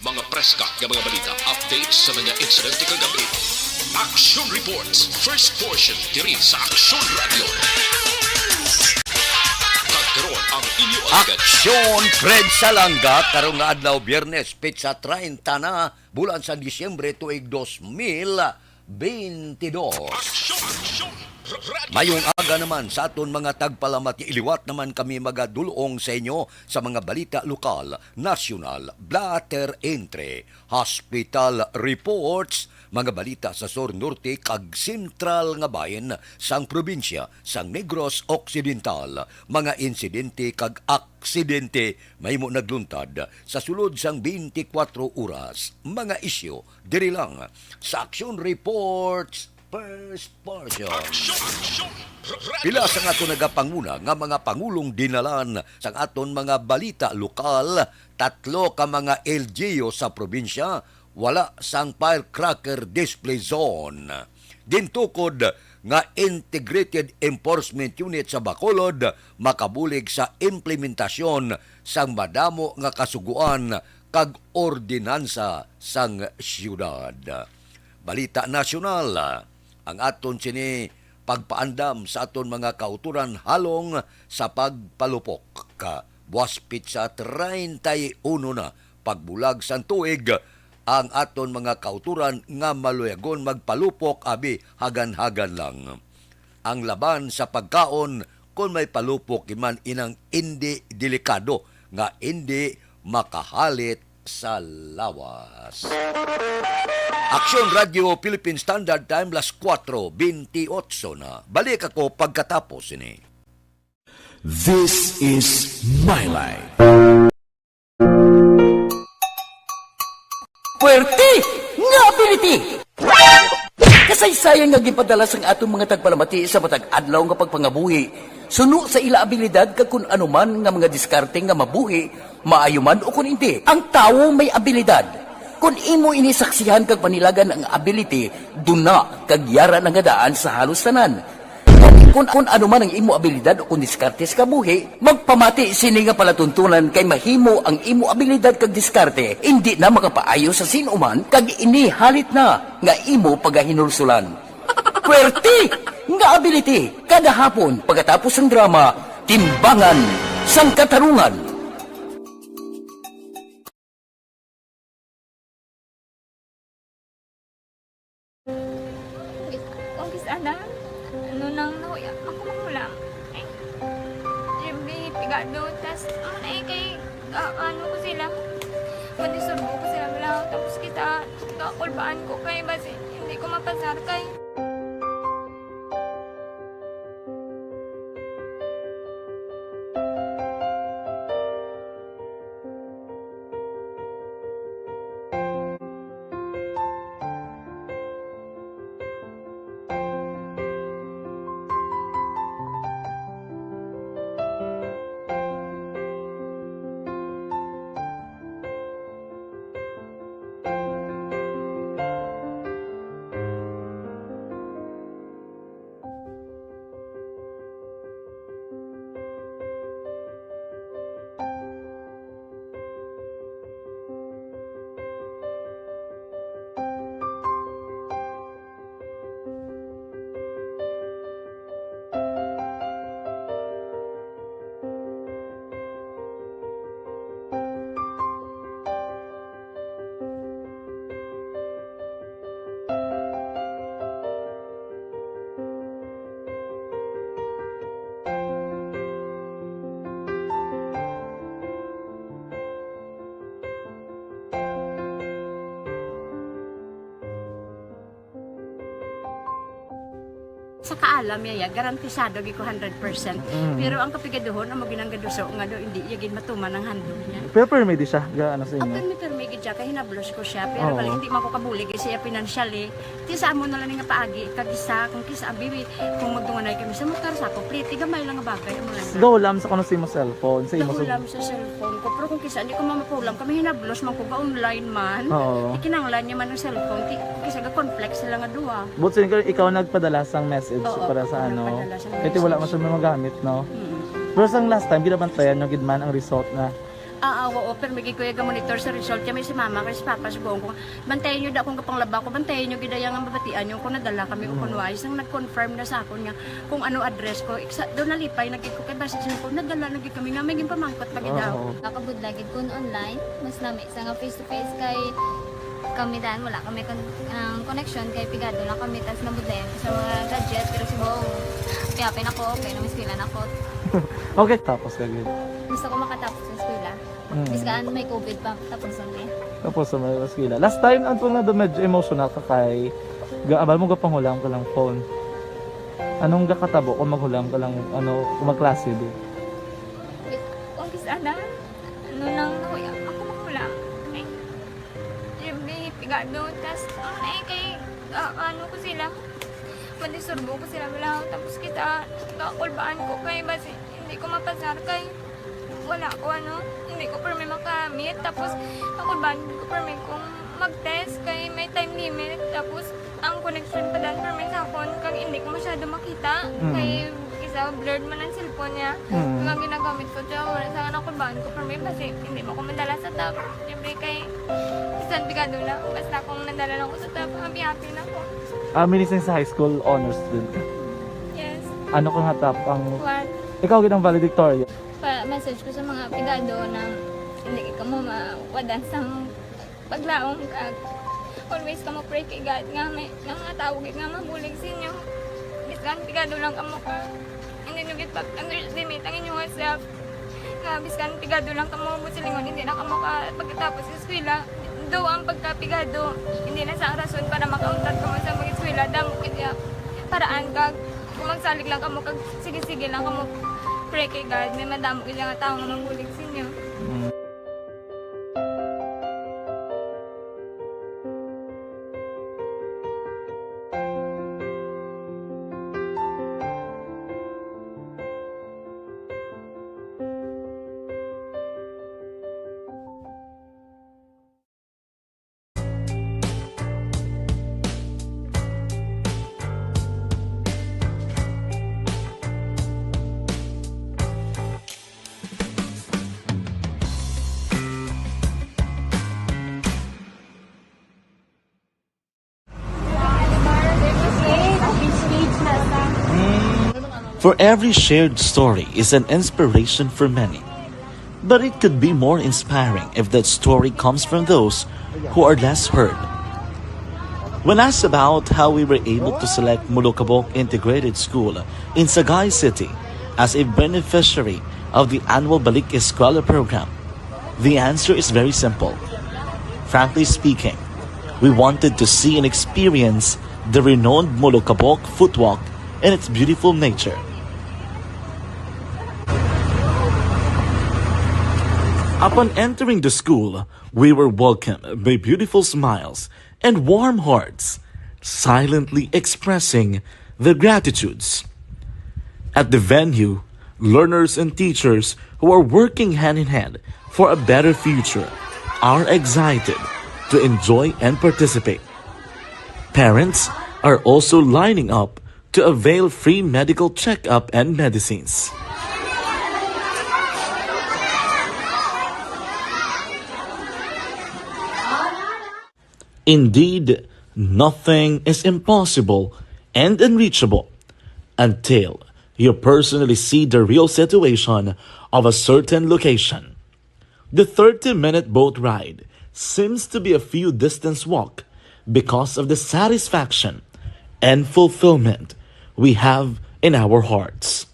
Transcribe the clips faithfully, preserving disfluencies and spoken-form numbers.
Mga preska nga mga balita, updates sa mga insidente kagabi. Action Reports, first portion, diri sa Action Radio. Kag karon ang inyo alagad. Aksyon, Fred Salanga, karong nga adlaw, Biyernes, petsa treinta na, bulan sa Disyembre, tuig dos mil bentidós. Action, action, Radio. Mayong aga naman sa aton mga tagpalamati. Liwat naman kami magadulong sa inyo sa mga balita lokal, nasyonal, blatter entry, hospital reports, mga balita sa sur, norte, kag sentral nga bahin sang probinsya sang Negros Occidental, mga insidente kag aksidente mahimo nagluntad sa sulod sang twenty-four oras, mga isyu diri lang sa Action Reports First Portion. Action, action, Radio. Pila sa nga aton nagapanguna nga mga pangulong dinalan sang aton mga balita lokal, tatlo ka mga L G U sa probinsya wala sang firecracker display zone. Gintukod nga Integrated Enforcement Unit sa Bacolod makabulig sa implementasyon sang madamo nga kasugoan kag ordinansa sang siyudad. Balita nasyonal, ang aton sini pagpaandam sa aton mga kautoran halong sa pagpalupok. Buwas petsa treinta y uno na pagbulag sang tuig, ang aton mga kautoran nga maluyagon magpalupok abi hagan-hagan lang. Ang laban sa pagkaon, kon may palupok man inang indi delikado nga indi makahalit sa lawas. Aksyon Radio Philippine Standard Time, las kuwatro bentiocho na. Balik ako pagkatapos ini. This is My Life. Puwerte nga ability! Kasaysayan nga ginpadala sang aton mga tagpalamati sa matag adlaw nga pagpangabuhi, suno sa ila abilidad kag kun ano man nga mga diskarte nga mabuhi, maayo man o kun indi. Ang tawo may abilidad. Kun imo ini saksihan kag panilagan ang ability, duna kag yara na nga daan sa halos tanan. Kun, kun ano man ang imo abilidad o kun diskarte sa kabuhi, magpamati sini nga palatuntunan kay mahimo ang imo abilidad kag diskarte indi na makapaayo sa sin-o man kag ini halit na nga imo pagahinulsulan. Puwerte nga ability kada hapon pagkatapos sang drama, Timbangan sang Katarungan. Kung kis-a na, ano nang nahuya, ako manghulam. Eh, siyempre, pigado, tas, ano na eh, kay, ah, ano ko sila, manisurbo ko sila, wala, tapos kita, kakulbaan ko kay, basi, hindi ko mapasar kay. Sa kaalam niya, ya, garantisado gid ko hundred percent. Mm. Pero ang kapigaduhon, amo ginang gaduso nga do, hindi iya gid matuman ang handog niya. Pero permi di siya, ga, ano sa inyo? Permi, permi gid siya, kay hinablos ko siya. Pero Oo. Bali, hindi man ko kabulig, eh, siya financially. Ti sa amo na lang nga paagi, kag isa, kung kis-a, abi, kung magdunganay kami sa motor, sa ako, pliti, gamay lang nga bagay, amo lang. Go lang sa kuno sa imo cellphone, sa imo Go sa lang sa cellphone ko. Pero kung kis-a, hindi ko mamapulam, kami hinablos man ko, ga online man. Oo. Ikinanglan niya man ang cellphone, ti, kis-a, ga-conflict sila nga duha. But sin ikaw nagpadala sang message Oo, para sa ako ano, nagpadala sang kaya ti wala man message. Siya magamit, no? Mm. Pero sang last time, ginabantayan nyo gid man ang result na Ah, ah, oo, pero may gid ko iya ga-monitor sa result. Kaya may si mama, kay si papa, subong ko, bantayan niyo da kung kapanglaba ko, bantayan niyo gid iya nga mabatian niyo kung nadala kami o kung Mm. wala. Isang nag-confirm na sa akon nga kung ano address ko. Iksa, daw nalipay na gid ko kay basi siya ko, nadala na gid kami nga may ginpamangkot pa gid daw. Oo. Nakabudlay gid kun online, mas nami sa nga face to face kay kami dan, wala kami kon-, ang connection kay pigado lang kami, tas nabudlayan ko sa mga gadget, pero subong, happy-happy na ko, okay na, may eskwela na ko. Okay, tapos ka gid. Gusto ko makatapos sa eskwela. Mm. Bisan may covid pa, tapos ang day. Tapos sa mga eskwela. Last time, ang pag nado medyo emotional ka kay, ga-, abal mo gapanghulam ka lang phone. Anong gakatabo kung maghulam ka lang, ano, kung magklase, di? Kung kis-a na, ano lang, ako, ako maghulam. Eh, yung may pigado, tas, ano eh, kay, ah, ano ko sila, madisturbo ko sila, wala. Tapos kita, kakulbaan ko kay, basi, hindi ko mapasar kay, wala ko, ano, hindi ko permi makamit. Tapos, kakulbaan ko permi kung mag-test kay may time limit. Tapos, ang connection pa dan permi sa akon, kag hindi ko masyado makita. Mm. Kay, isa, blurred man ang cellphone niya. Mm. Kag ang ginagamit ko, siya, wala sa nakulbaan ko permi, basi, hindi mo ko madala sa top. Siyempre, kay, bisan pigado lang, basta kung nadala lang ko sa top, happy-happy na ko. Ah, meaning sa high school, honor student ka? Yes. Ano ka nga top? Ang One. Ikaw, gid ang valedictorian? Pa-message ko sa mga pigado na hindi kamo mawadan sang paglaom, kag always kamo pray kay God nga may, nga mga tawo gid nga mabulig sa inyo. Bisan pigado lang kamo ka, hindi nyo gid pag-underestimate ang inyong self. Nga bisan pigado lang kamo, buot silingon, hindi na kamo ka pagkatapos sa eskwela. Though ang pagkapigado, hindi na sa rason para makauntat kamo sa mag-eskwela, damo gid iya paraan, kag kung magsalig lang kamo, kag sige-sige lang kamo, pray kay God, may madamo gid nga tawo nga mabulig sa inyo. Mm. For every shared story is an inspiration for many. But it could be more inspiring if that story comes from those who are less heard. When asked about how we were able to select Molokabok Integrated School in Sagay City as a beneficiary of the annual Balik Eskwela program, the answer is very simple. Frankly speaking, we wanted to see and experience the renowned Molokabok Footwalk and its beautiful nature. Upon entering the school, we were welcomed by beautiful smiles and warm hearts, silently expressing their gratitudes. At the venue, learners and teachers who are working hand in hand for a better future are excited to enjoy and participate. Parents are also lining up to avail free medical checkup and medicines. Indeed, nothing is impossible and unreachable until you personally see the real situation of a certain location. The thirty-minute boat ride seems to be a few distance walk because of the satisfaction and fulfillment we have in our hearts.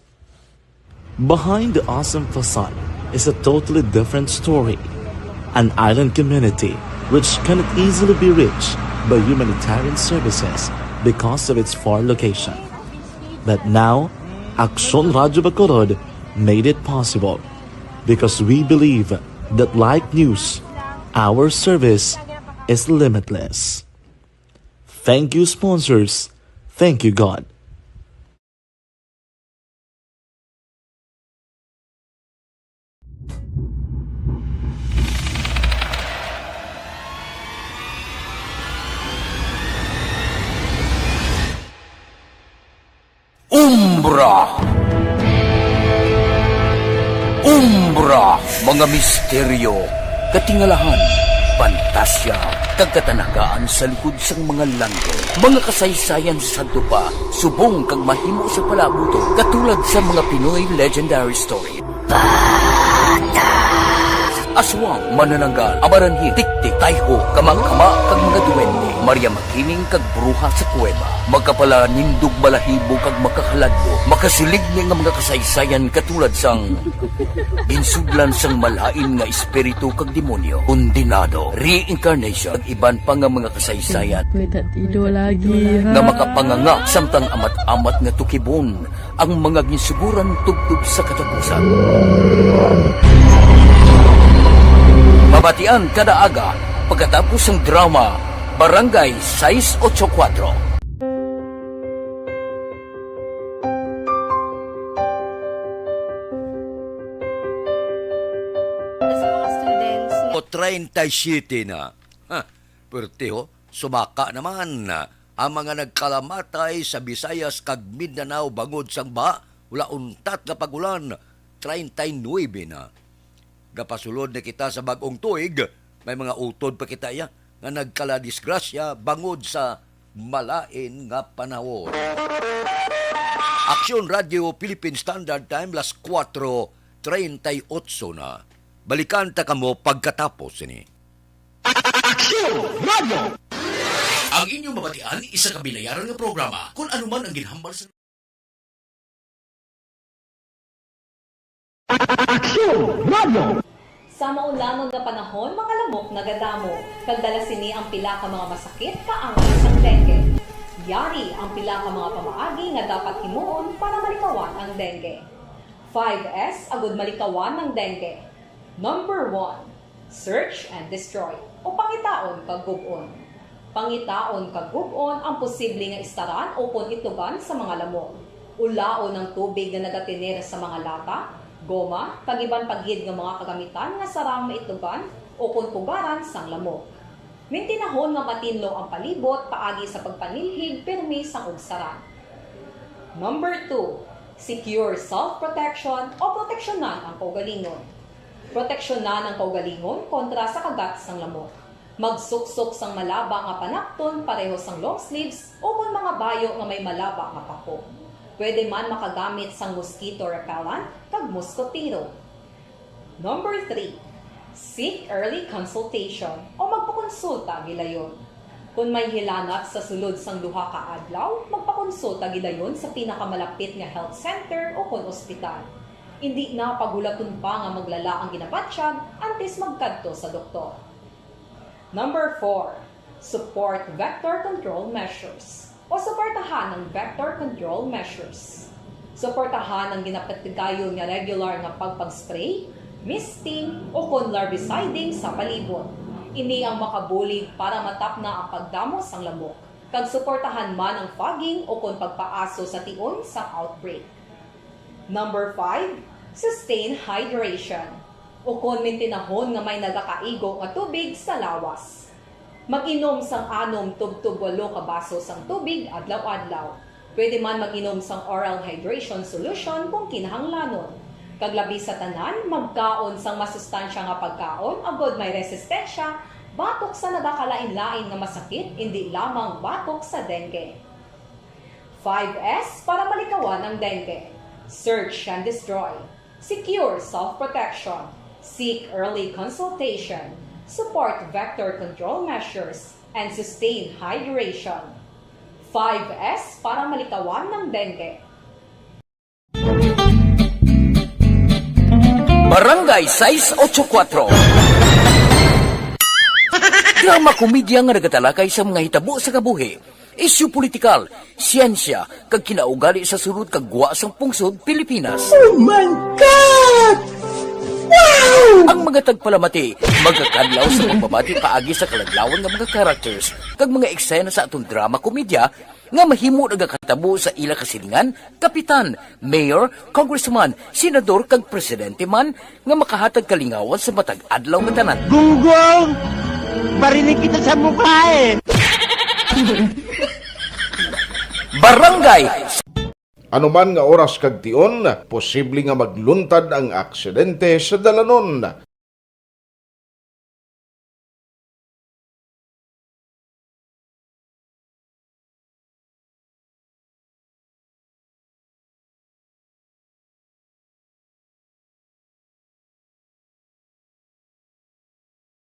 Behind the awesome facade is a totally different story. An island community which cannot easily be reached by humanitarian services because of its far location. But now, Aksyon Radyo Bacolod made it possible because we believe that, like news, our service is limitless. Thank you, sponsors. Thank you, God. Umbra. Umbra. Mga misteryo, katingalahan, pantasya, kag katanagaan sa likod sang mga langit. Mga kasaysayan sa sadto pa, subong kag mahimo sa palabuton, katulad sa mga Pinoy legendary story. Aswang, manananggal, amaranhil, tiktik, tayho, kamakama, kag mga duwende. Maria Makiling kag bruha sa kuweba. Makapalanindog balahibo kag makahaladlok. Makasiligni nga mga kasaysayan katulad sang ginsudlan sang malain nga espiritu kag demonyo, kondenado, reincarnation, kag iban pa nga mga kasaysayan May tatido lagi, ha? nga makapanganga samtang amat-amat nga tukibon ang mga ginsuguran tubtob sa katapusan. Mabatian kada aga pagkatapos sang drama Barangay sais ocho kuwatro. Sa mga students na O treinta y siete na. Ha, pwerte, ho. Sumaka naman ang mga nagkalamatay sa Visayas kag Mindanao bangod sang baha, wala untat nga pag-ulan, treinta y nuebe na. Gapasulod na kita sa bag-ong tuig, may mga utod pa kita, iya, nga nagkaladisgrasya bangod sa malain nga panahon. Aksyon Radio Philippine Standard Time, las kuwatro treinta y ocho na. Balikan ta kamo pagkatapos sini. Aksyon Radio! Ang inyong mabatian, isa ka binayaran nga programa. Kung ano man ang ginhambal sa Aksyon Radio! Sa maulanon nga panahon, mga lamok nagadamo, kag dala sini ang pila ka mga masakit kaangay sang dengue. Yari ang pila ka mga pamaagi nga dapat himuon para malikawan ang dengue. Five S agud malikawan ang dengue. Number one, search and destroy, o pangitaon kag gub-on. Pangitaon kag gub-on ang posible nga istaran ukon itlogan sa mga lamok. Ulaon ang tubig nga nagatener sa mga lata, goma, kag iban pa gid nga mga kagamitan nga sarang maitlogan ukon pugaran sang lamok. Mintinahon nga matinlo ang palibot paagi sa pagpanilhig pirmi sang ugsaran. Number two, secure self-protection o proteksyonan ang kaugalingon. Proteksyonan ang kaugalingon kontra sa kagat sang lamok. Magsuksok sang malaba nga panapton pareho sang long sleeves ukon mga bayo nga may malaba nga pako. Pwede man makagamit sang mosquito repellent kag moskotero. Number three, seek early consultation o magpakonsulta gilayon. Kon may hilanat sa sulod sang duha ka adlaw, magpakonsulta gilayon sa pinakamalapit nga health center ukon ospital. Indi na paghulaton pa nga maglala ang ginabatyag antes magkadto sa doktor. Number four, support vector control measures o suportahan ang vector control measures. Suportahan ang ginapatigayon nga regular nga pagpag-spray, misting, ukon larviciding sa palibot. Ini ang makabulig para matapna ang pagdamo sang lamok, kag suportahan man ang fogging ukon pagpaaso sa tion sang outbreak. Number five, sustain hydration, ukon mintinahon nga may nagakaigo nga tubig sa lawas. Mag-inom sang anom tubtob walo ka baso sang tubig adlaw-adlaw. Pwede man mag-inom sang oral hydration solution kung kinahanglanon. Kag labi sa tanan, magkaon sang masustansya nga pagkaon agod may resistensya batok sa nagakalain-lain nga masakit, indi lamang batok sa dengue. Five S para malikawan ang dengue. Search and destroy. Secure self-protection. Seek early consultation. Support vector control measures and sustain hydration. Five S para malikawan ang dengue. Barangay sais ocho kuwatro. Drama komedya nga nagatalakay sa mga hitabo sa kabuhi, isyu politikal, siyensya, kag kinaugali sa sulod kag gwa sang pungsod Pilipinas. Oh my God! Wow! Ang mga tagpalamati magakadlaw sa pagbabati paagi sa kaladlawan nga mga characters kag mga eksena sa atong drama komedya nga mahimo nagakatabo sa ila kasilingan, kapitan, mayor, congressman, senador, kag presidente man nga makahatag kalingawan sa matag adlaw nga tanan. Gunggong! Barinig kita sa mukha eh! Barangay Anuman nga oras kag tion, posible nga magluntad ang aksidente sa dalanon.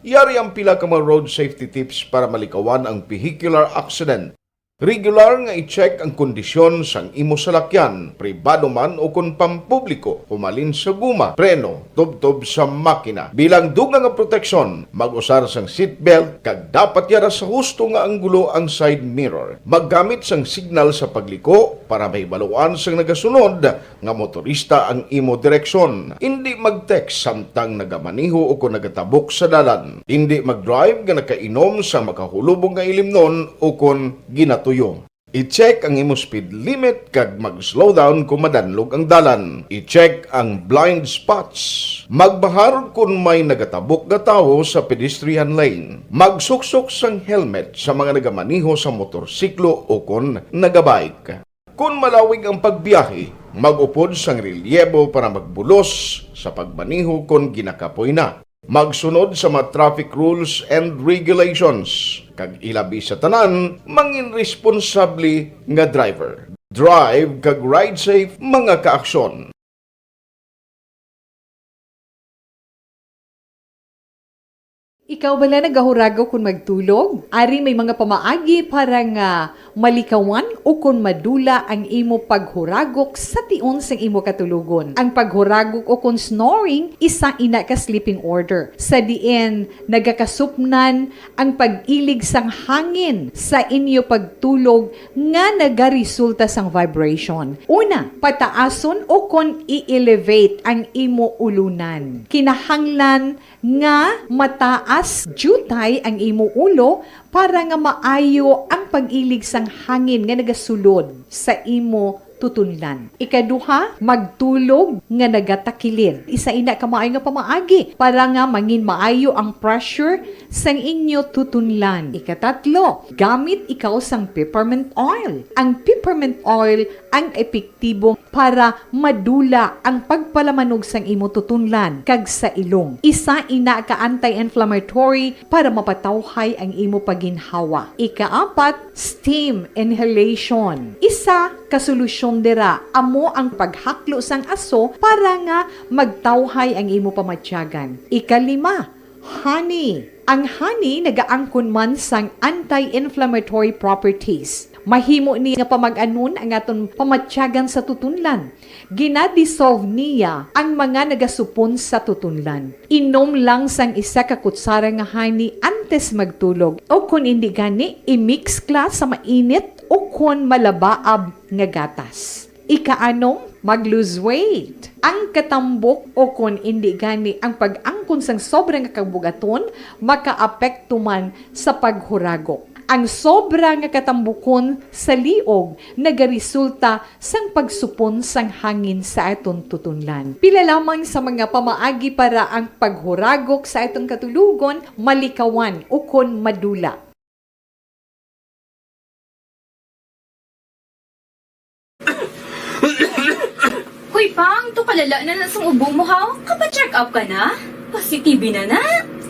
Yari ang pila ka mga road safety tips para malikawan ang vehicular accident. Regular nga i-check ang kondisyon sang imo salakyan, pribado man o kon pampubliko, humalin sa guma, preno, tubtob sa makina. Bilang dugang nga proteksyon, mag-usar sang seatbelt kag dapat yara sa husto nga anggulo ang side mirror. Maggamit sang signal sa pagliko para mahibaluan sang nagasunod nga motorista ang imo direksyon. Indi mag-text samtang nagamaneho o kon nagatabok sa dalan. Indi mag-drive nga nakainom sa makahulubong nga ilimnon o kon ginatuyo. I-check ang imo speed limit kag mag-slow down kon madanlog ang dalan. I-check ang blind spots. Magbahar kon may nagatabok nga tawo sa pedestrian lane. Magsuksok sang helmet sa mga nagamaneho sa motorsiklo o kon nagabike. Kon malawig ang pagbiyahe, mag-upod sang relyebo para magbulos sa pagmaneho kon ginakapoy na. Magsunod sa mga traffic rules and regulations, kag ilabi sa tanan, mangin responsable nga driver. Drive kag ride safe, mga kaaksyon. Ikaw bala nagahuragok kon magtulog? Ari may mga pamaagi para nga malikawan o kon madula ang imo paghuragok sa tion sang imo katulogon. Ang paghuragok o kon snoring, isa ina ka sleeping order, sa diin nagakasupnan ang pag-ilig sang hangin sa inyo pagtulog nga nagaresulta sang vibration. Una, pataason o kon i-elevate ang imo ulunan. Kinahanglan nga mataas diutay ang imo ulo para nga maayo ang pag-ilig sang hangin nga nagasulod sa imo tutunlan. Ikaduha, magtulog nga nagatakilid. Isa ina ka maayo nga pamaagi para nga mangin maayo ang pressure sang inyo tutunlan. Ikatatlo, gamit ikaw sang peppermint oil. Ang peppermint oil ang epektibo para madula ang pagpalamanog sang imo tutunlan kag sa ilong. Isa ina ka anti-inflammatory para mapatawhay ang imo paginhawa. Ikaapat, steam inhalation. Isa ka solusyon dira amo ang paghaklo sang aso para nga magtawhay ang imo pamatyagan. Ikalima, honey. Ang honey nagaangkon man sang anti-inflammatory properties. Mahimo ni nga pamag-anon ang aton pamatyagan sa tutunlan. Gina-dissolve niya ang mga nagasupon sa tutunlan. Inom lang sang isa ka kutsara nga honey antes magtulog, o kon indi gani, i-mix ka sa mainit o kon malabaab nga gatas. Ikaanom, mag-lose weight. Ang katambok o kon indi gani ang pag-angkon sang sobra nga kabugaton makaapekto man sa paghuragok. Ang sobra nga katambukon sa liog nagaresulta sang pagsupon sang hangin sa aton tutunlan. Pila lamang sa mga pamaagi para ang paghuragok sa aton katulogon malikawan ukon madula. Hoy, Pang, to kalala na na sang ubo mo, ha? Kapa-check up ka na? Pasi-T B na na?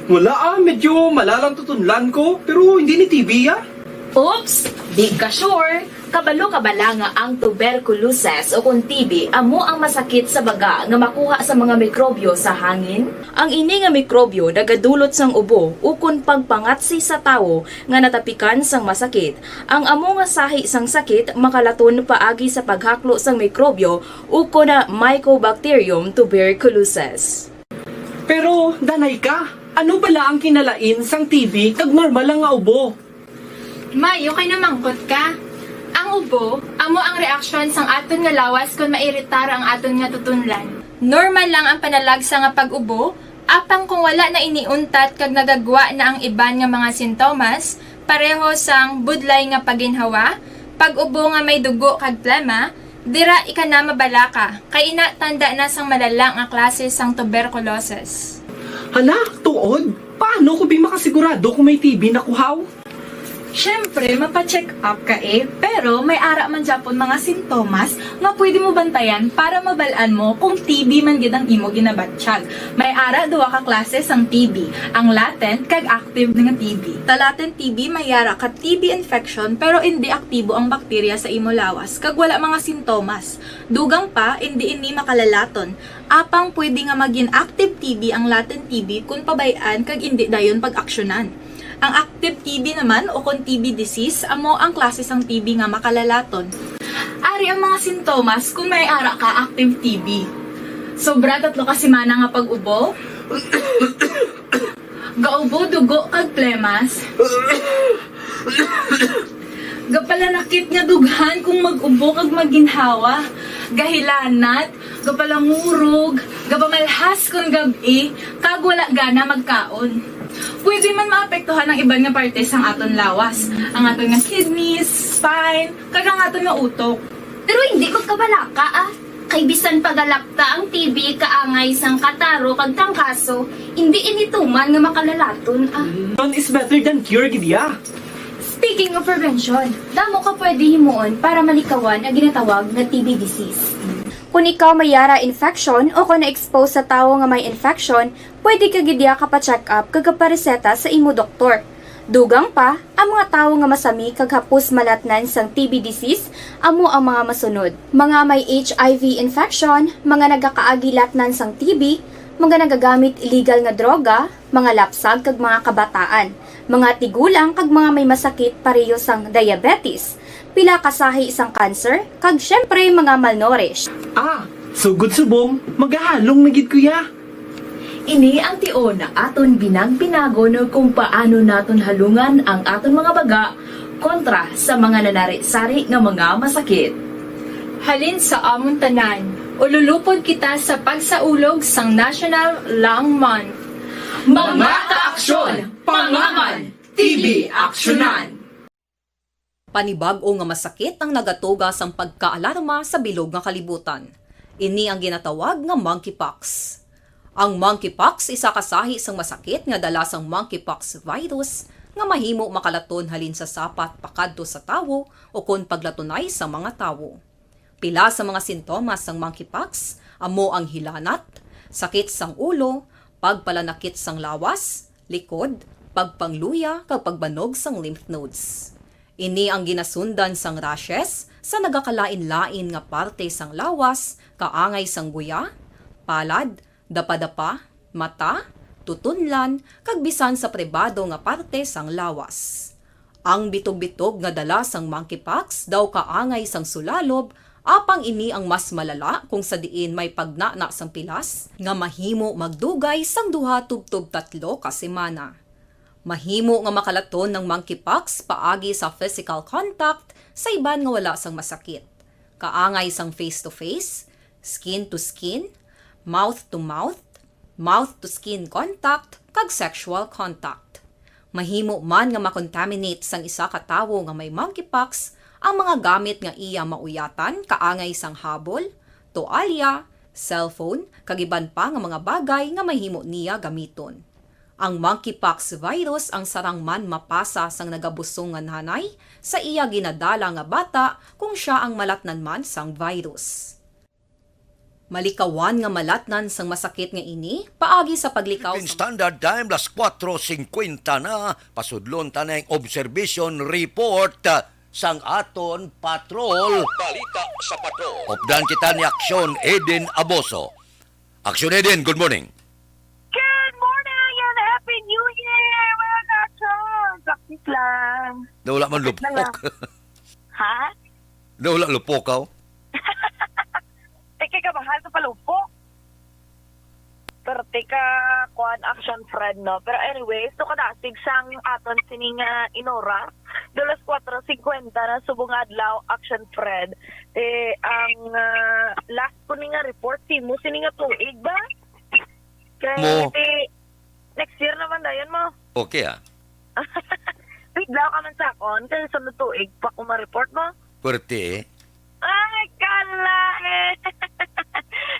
Wala, ah, medyo malalang tutunlan ko, pero hindi ni T B, ah. Oops! Di ka sure? Kabalo ka bala nga ang tuberculosis o kon T B amo ang masakit sa baga nga makuha sa mga mikrobyo sa hangin? Ang ini nga mikrobyo nagadulot sang ubo ukon pagpangatsi sa tawo nga natapikan sang masakit. Ang amo nga sahi sang sakit makalaton paagi sa paghaklo sang mikrobyo ukon Mycobacterium tuberculosis. Pero, danay ka, ano bala ang kinalain sang T B kag normal lang nga ubo? May, okay na mangkot ka. Ang ubo, amo ang reaksyon sang aton nga lawas kon mairitar ang aton nga tutunlan. Normal lang ang panalagsa nga pag-ubo, apang kung wala na ini untat kag nagagwa na ang iban nga mga sintomas, pareho sang budlay nga paginhawa, pag-ubo nga may dugo kag plema, dira ika na mabalaka, kay ina tanda na sang malala nga klase sang tuberculosis. Hala, tuod? Paano ko bi makasigurado kung may T B na ko, haw? Siyempre, mapa-check up ka eh, pero may ara man gyapon mga sintomas nga pwede mo bantayan para mabal-an mo kung T B man gid ang imo ginabatyag. May ara duha ka klase sang T B, ang latent kag active nga T B. Sa latent T B, may ara ka T B infection pero indi aktibo ang bakterya sa imo lawas kag wala mga sintomas. Dugang pa, indi ini makalalaton. Apang pwede nga magin active T B ang latent T B kon pabay-an kag indi dayon pag-aksyonan. Ang active T B naman o kon T B disease amo ang klase sang T B nga makalalaton. Ari ang mga sintomas kon may ara ka active T B. Sobra tatlo ka semana nga pag-ubo, gaubo dugo kag plemas, gapalanakit nga dughan kung mag-ubo kag maginhawa, gahilanat, gapalangurog, gapamalhas kon gab-i, kag wala gana magkaon. Pwede man maapektuhan ang iban nga parte sang aton lawas, ang aton nga kidneys, spine, kag ang aton nga utok. Pero hindi magkabalaka, ah. Kay bisan pagalakta ang T B kaangay sang kataro kag tangkaso, hindi ini tuman nga makalalaton, ah. Prevention is better than cure, gid ya. Speaking of prevention, damo ka pwede himuon para malikawan ang ginatawag nga T B disease. Kung ikaw may ara infection o kung na-expose sa tawo nga may infection, pwede ka gid ya kapa-check up kag kapareseta sa imo doktor. Dugang pa, ang mga tawo nga masami kag hapos malatnan sang T B disease amo ang mga masunod: mga may H I V infection, mga nagakaagi latnan sang T B, mga nagagamit illegal nga droga, mga lapsag kag mga kabataan, mga tigulang kag mga may masakit pareho sang diabetes, pila ka sahi sang cancer, kag siyempre mga malnourished. Ah, sugod subong, magahalong na gid ko ya. Ini ang tion aton binag-binagon kung paano naton halungan ang aton mga baga kontra sa mga nanari-sari nga mga masakit. Halin sa amon tanan, ululupod kita sa pagsaulog sang National Lung Month. Mga kaaksyon, pangaman, T B aksyonan. Panibag-o nga masakit ang nagatuga sang pagkaalarma sa bilog nga kalibutan. Ini ang ginatawag nga monkeypox. Ang monkeypox isa ka sahi sang masakit nga dala sang monkeypox virus nga mahimo makalaton halin sa sapat pakadto sa tawo ukon paglatunay sa mga tawo. Pila sa mga sintomas sang monkeypox amo ang hilanat, sakit sang ulo, pagpalanakit sang lawas, likod, pagpangluya, kag pagbanog sang lymph nodes. Ini ang ginasundan sang rashes sa nagakalain-lain nga parte sang lawas, kaangay sang guya, palad, dapadapa, mata, tutunlan, kag bisan sa pribado nga parte sang lawas. Ang bitog-bitog nga dala sang monkeypox daw kaangay sang sulalob, apang ini ang mas malala kung sa diin may pagnana sang pilas nga mahimo magdugay sang duha tubtob tatlo ka semana. Mahimo nga makalaton ang monkeypox paagi sa physical contact sa iban nga wala sang masakit, kaangay sang face-to-face, skin-to-skin, mouth-to-mouth, mouth-to-skin contact, kag sexual contact. Mahimo man nga makontaminate sang isa ka tawo nga may monkeypox ang mga gamit nga iya mauyatan, kaangay sang habol, toalya, cellphone, kag iban pa nga mga bagay nga mahimo niya gamiton. Ang monkeypox virus ang sarang man mapasa sang nagabusong nga nanay sa iya ginadala nga bata kung sia ang malatnan man sang virus. Malikawan nga malatnan sang masakit nga ini paagi sa paglikaw Philippine sa Standard Time, las kuwatro singkwenta na. Pasudlon ta na ang observation report, ah, sang aton patrol. Balita sa patrol. Updan kita ni Aksyon Eden Aboso. Aksyon Eden, good morning. Good morning and Happy New Year, mga kachong! Practice lang. Nawala man Practice na lang. Lupok. Ha? Nawala lupok, aw. Teka, kamahal sa palupok. Pero teka, kuan, action, friend, no? Pero anyways, to kadasig sang aton sining, ah, inora. Daw las kuwatro singkwenta na subong nga adlaw, action, friend. Eh, ang, ah, last ko ni nga report, simo sini nga tuig ba? Kay Mo. Di, next year naman dayon mo. Okay, ah. Bigla ka man sa akon, kay sunod tuig pa ko ma-report mo. Pwerte, eh. Ay, kala, eh.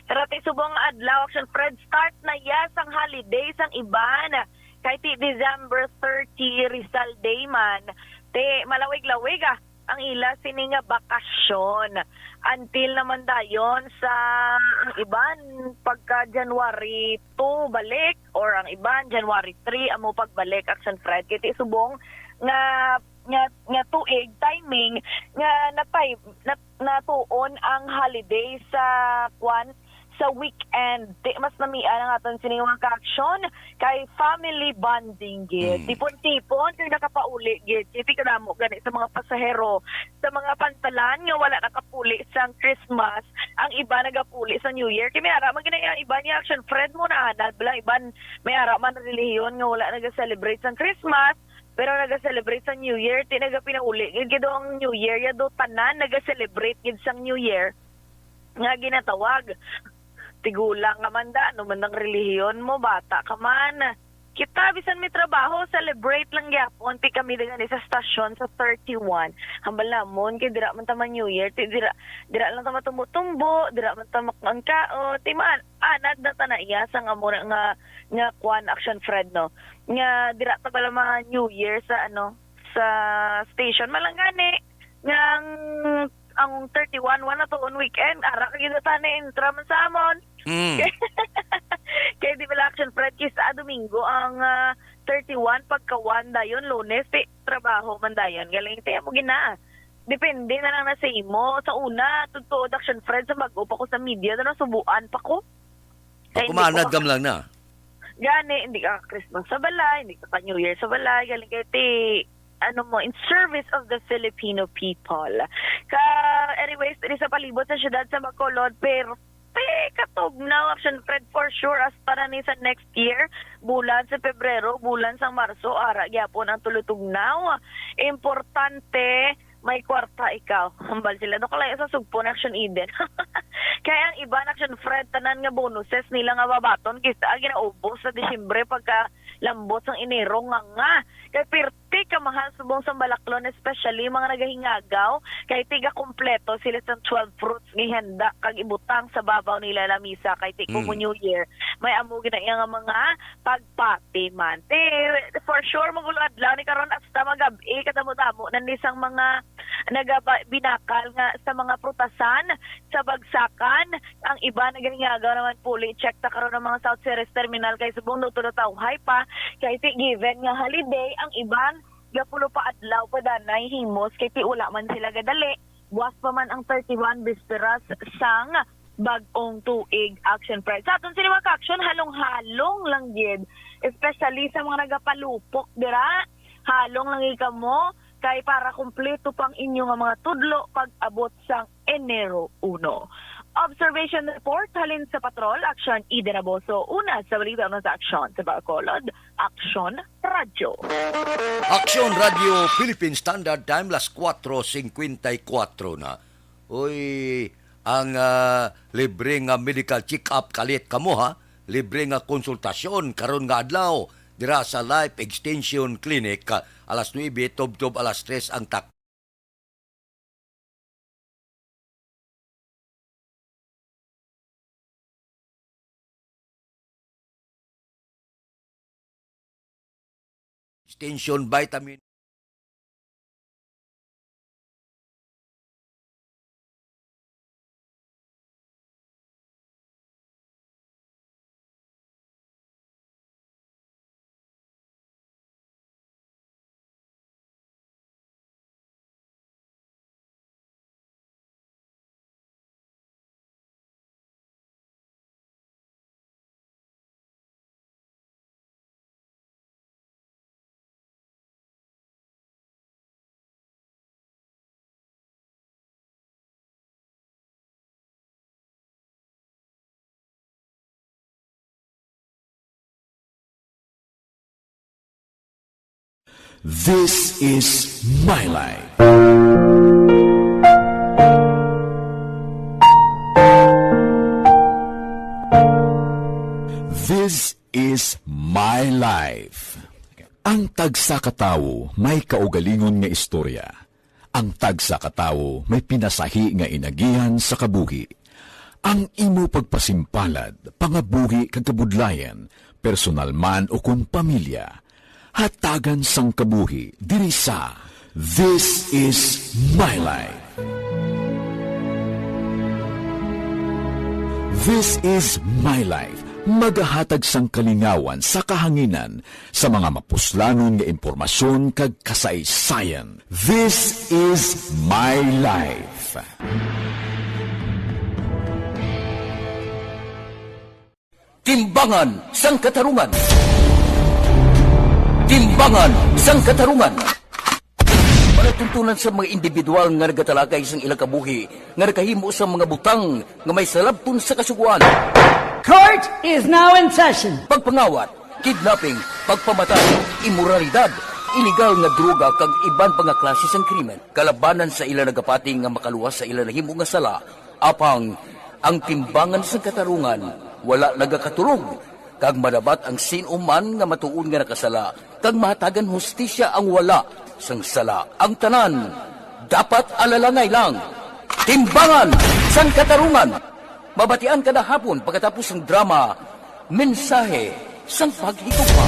Pero ti subong adlaw, action, friend, start na ya sang holiday sang iban. Kay ti December thirty, Rizal Day man. Ti, malawig-lawig, ah, ang ila sini nga bakasyon. Until naman dayon sa ang iban pagka January two balik or ang iban January three amo pagbalik, Action Fred. Kay ti subong nga, nga, nga tuig, timing, nga natay-, nat-, natuon ang holiday sa, kwan, sa weekend. Ti mas namian ang aton sini nga ka-action kay family bonding gid. Mm. Tipon-tipon kay nakapauli gid. Kay ti kadamo gani sa mga pasahero, sa mga pantalan nga wala nakapuli sang Christmas, ang iba nagapuli sa New Year. Kay may ara man gani ang iba ni Action Fred mo na anad bala, iban may ara man relihiyon nga wala naga-celebrate sang Christmas, pero naga-celebrate sang New Year. Ti nagapinauli gid, gid ang New Year ya do, tanan naga-celebrate gid sang New Year nga ginatawag. Tigulang ka man da, ano man ang relihiyon mo, bata ka man. Kita, bisan may trabaho, celebrate lang gyapon. Ti kami da gani sa stasyon sa thirty-one. Hambal namon, kay dira man ta ma-New Year, ti dira, dira lang ta matumbo-tumbo, dira man ta makaon-kaon. Ti man, anad na ta na iya sa nga mura nga, nga kwan, Action Fred, no? Nga dira ta bala ma-New Year sa, ano, sa station. Malanggani, nga ang, ang thirty-one, wala to on weekend, ara ka gid ta ni intra man sa amon. Mm. Kay di bala, Action Fred, kay sa Domingo ang, ah, thirty-one, pagka one dayon, Lunes, ti trabaho man dayon. Galing, ti amo gina. Depende na lang na sa imo. Sa una, totoo, Action Fred, sa bag-o pa ko sa media, na subuan pa ko. Kay hindi ko Pagkumanad pa ka lang na. Gani, hindi ka Christmas sa balay, hindi ka pa New Year sa balay, galing kay ti, ano mo, in service of the Filipino people. Ka, anyways, diri sa palibot sa siyudad sa Bacolod, pero ti katugnaw, Action Fred, for sure, hasta na ni sa next year, bulan sa Pebrero, bulan sa Marso, ara gyapon ang tulutugnaw. Importante, may kwarta ikaw. Hambal sila, "Do kalayo sa sugpo na Action Eden." Kaya ang iban, Action Fred, tanan nga bonuses nila nga babaton, kisa ginaubos sa Disyembre pagka lambot sang Enero nga nga. Kay pirti ka mahal subong sa Balaklon, especially mga nagahingagaw, kay tiga kompleto sila sa twelve fruits nga ihanda kag ibutang sa babaw nila lamisa, kay ti Mm. kumo New Year, may amo gina iya nga mga pagpati man. Ti, for sure, magulo adlaw ni karon hasta magab-i, kadamo-damo na ni sang mga nagaba-, binakal nga sa mga prutasan, sa bagsakan. Ang iba nagahingagaw naman puli. Check ta karon ang mga South Ceres Terminal kay subong no tulo tawhay pa. Kay ti given nga holiday, ang iban gapulo pa adlaw pa danay himos kay ti wala man sila gadali. Buwas pa man ang thirty-one, bisperas sang bag-ong tuig, Action Fred. Sa aton sini mga ka-action, halong-halong lang gid, especially sa mga nagapalupok dira. Halong lang gid kamo kay para kumpleto pang inyo nga mga tudlo pag-abot sang Enero uno. Observation report halin sa Patrol, Action Eden Aboso, una sa balita, una sa aksyon sa Bacolod, Action Radyo. Action Radio Philippine Standard Time, las kuwatro singkwenta y kuwatro na. Uy, ang, ah, libre nga medical check-up kalit kamo, ha? Libre nga konsultasyon karon nga adlaw dira sa Life Extension Clinic, ah, alas nuebe tubtob alas tres ang tak- Extension vitamin. This is my life. This is my life. Ang tagsa ka tawo may kaugalingon nga istorya. Ang tagsa ka tawo may pinasahi nga inagihan sa kabuhi. Ang imo pagpasimpalad, pangabuhi kag kabudlayan, personal man o kon pamilya, hatagan sang kabuhi diri sa This is My Life. This is My Life. Magahatag sang kalingawan sa kahanginan sa mga mapuslanon nga impormasyon kag kasaysayan. This is My Life. Timbangan sang Katarungan. Timbangan sang Katarungan. Palatuntunan sa mga individual nga nagatalakay sang ilang kabuhi nga nakahimo sa mga butang nga may salabton sa kasugoan. Court is now in session. Pagpangawat, kidnapping, pagpamatay, imoralidad, iligal nga droga kag iban pa nga klase sang krimen. Kalabanan sa ila nagapati nga makaluwas sa ila nahimo nga sala, apang ang timbangan sang katarungan wala nagakatulog, kag madabat ang sin-o man nga matuod nga nakasala, kag mahatagan hustisya ang wala sang sala. Ang tanan dapat alalangay lang. Timbangan sang Katarungan. Mabatian kada hapon pagkatapos sang drama, Mensahe sang Paghigugma.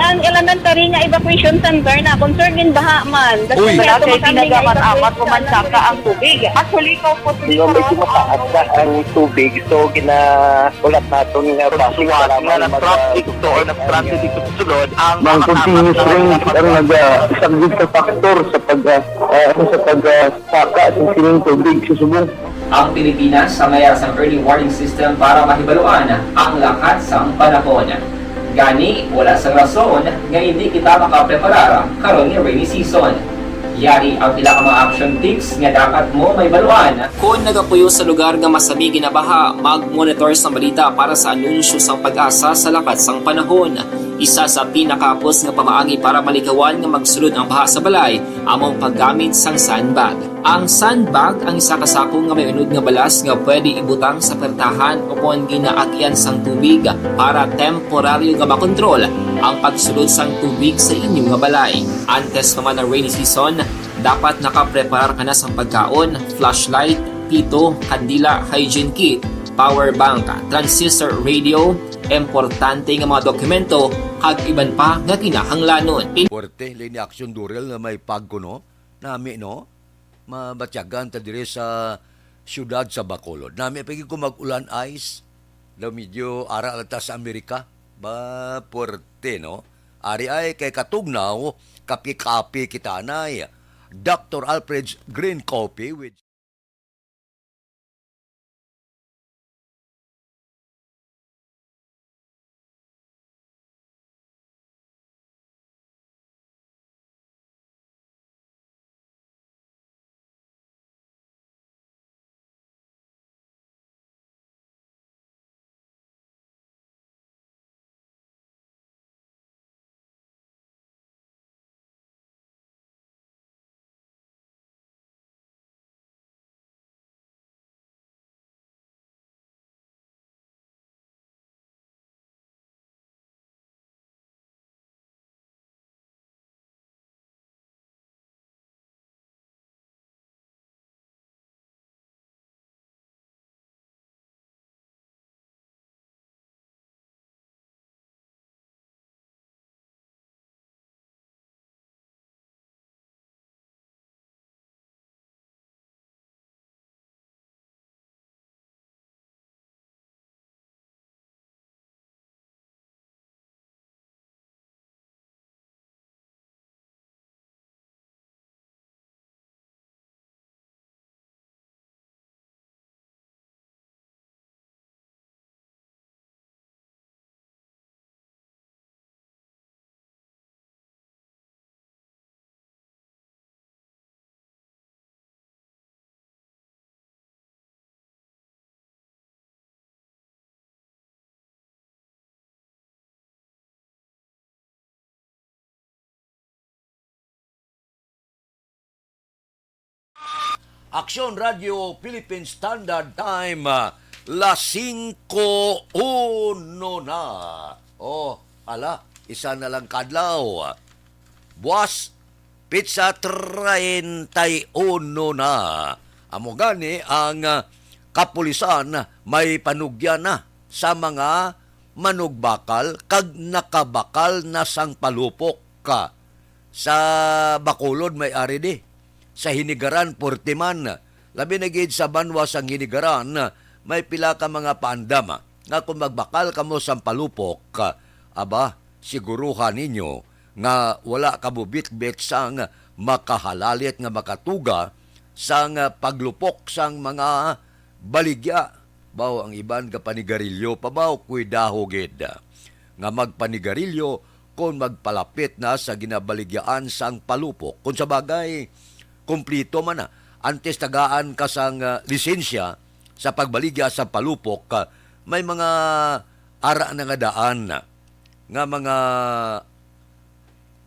Ang elementary nga evacuation center na concern gin baha man. Uy. Wala kay pinagamat-amat, umansaka ang tubig. Actually, ko po, medyo mataas na ang tubig, so ginaulat naton nga basi nga nag-traffic to or nag-transit dito sa sulod ang mga continuous rains ang nag-, ah, isang big factor sa pag, ah, ah, sa pag, ah, saka sa sining tubig sa subong. Ang Pilipinas sa mayar sang early warning system para mahibaluan ang lakat sang panahon. Gani, wala sang rason nga hindi kita makapreparar karon nga rainy season. Yari ang pila ka mga action tips nga dapat mo mahibaluan. Kon nagapuyo sa lugar nga masami ginabaha, mag-monitor sang balita para sa anunsyo sang PAGASA sa lakat sang panahon. Isa sa pinakahapos nga pamaagi para malikawan nga magsulod ang baha sa balay amo ang paggamit sang sandbag. Ang sandbag ang isa ka sako nga may unod nga balas nga pwede ibutang sa pertahan ukon ginaagian sang tubig para temporaryo nga makontrol ang pagsulod sang tubig sa inyo nga balay. Antes pa man ang rainy season, dapat nakapreparar ka na sang pagkaon, flashlight, pito, kandila, hygiene kit, power bank, transistor radio, importante nga mga dokumento, kag iban pa nga kinahanglanon. Puwerte, Leni Action Durel nga may pag kuno. Nami, no? Mabatyagan ta diri sa siyudad sa Bacolod. Nami pa gid kung mag-ulan, ice. Daw medyo ara lang ta sa Amerika. Ba, puwerte, no? Ari ay kay katugnaw, kapi-kapi kita anay. Doctor Alfred's Green Coffee with Aksyon Radio Philippine Standard Time, ah, las singko uno na. Oh, ala, isa na lang kadlaw. Buwas, pitsa treinta y uno na. Amo gani ang, ah, kapulisan may panugyan na sa mga manugbakal kag nakabakal na sang palupok ka sa Bacolod may ari di. Sa Hinigaran, purti man. Labi na gid sa banwa sang Hinigaran, may pila ka mga paandam nga kung magbakal kamo sang palupok, aba, siguruhan ninyo nga wala kamo bitbit sang makahalalit nga makatuga sang paglupok sang mga baligya. Baw ang iban gapanigarilyo pa baw, kuidaho gid nga magpanigarilyo kon magpalapit na sa ginabaligyaan sang palupok. Kon sa bagay, kumplito man na. Antes tagaan ka sang, ah, lisensya sa pagbaligya sa palupok, ah, may mga ara na nga daan na nga mga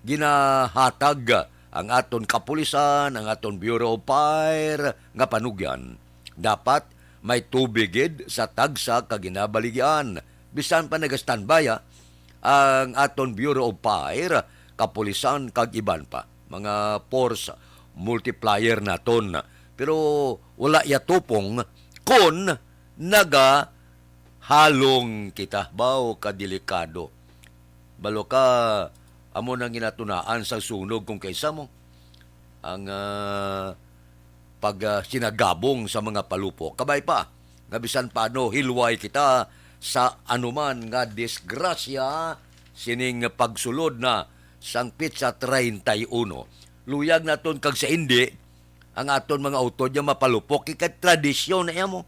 ginahatag ang aton kapulisan, ang aton Bureau of Fire nga panugyan. Dapat may tubig gid sa tagsa ka ginabaligyan. Bisan pa naga-standby, ah, ang aton Bureau of Fire, kapulisan kag iban pa. Mga force multiplier naton. Pero wala ya tupong kon naga halong kita. Baw ka delikado. Balo ka, amo nang ginatunaan sa sunog kung kaysa mo. Ang, ah, pag, ah, sinagabong sa mga palupok. Kabay pa, nga bisan paano hilway kita sa anuman nga disgrasya sining pagsulod na sang petsa treinta y uno. Luyag naton kag sa indi, ang aton mga utod nga mapalupok, kay tradisyon na iya mo.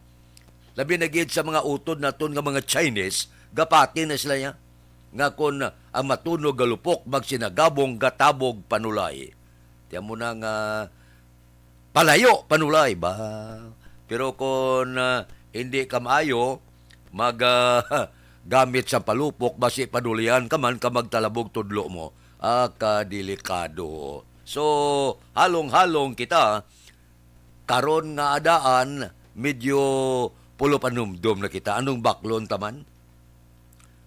Labi na gid sa mga utod naton nga mga Chinese, gapati na sila niya. Nga kon ang matunog galupok, magsinagabong gatabog panulay. Tiyan mo na nga palayo panulay ba? Pero kon, ah, hindi ka maayo, mag, ah, gamit sa palupok, basi padulian ka man ka magtalabog tudlo mo. Ah, kadelikado. So, halong-halong kita, karon nga adaan, medyo pulo panumdom na kita. Anong baklon ta man?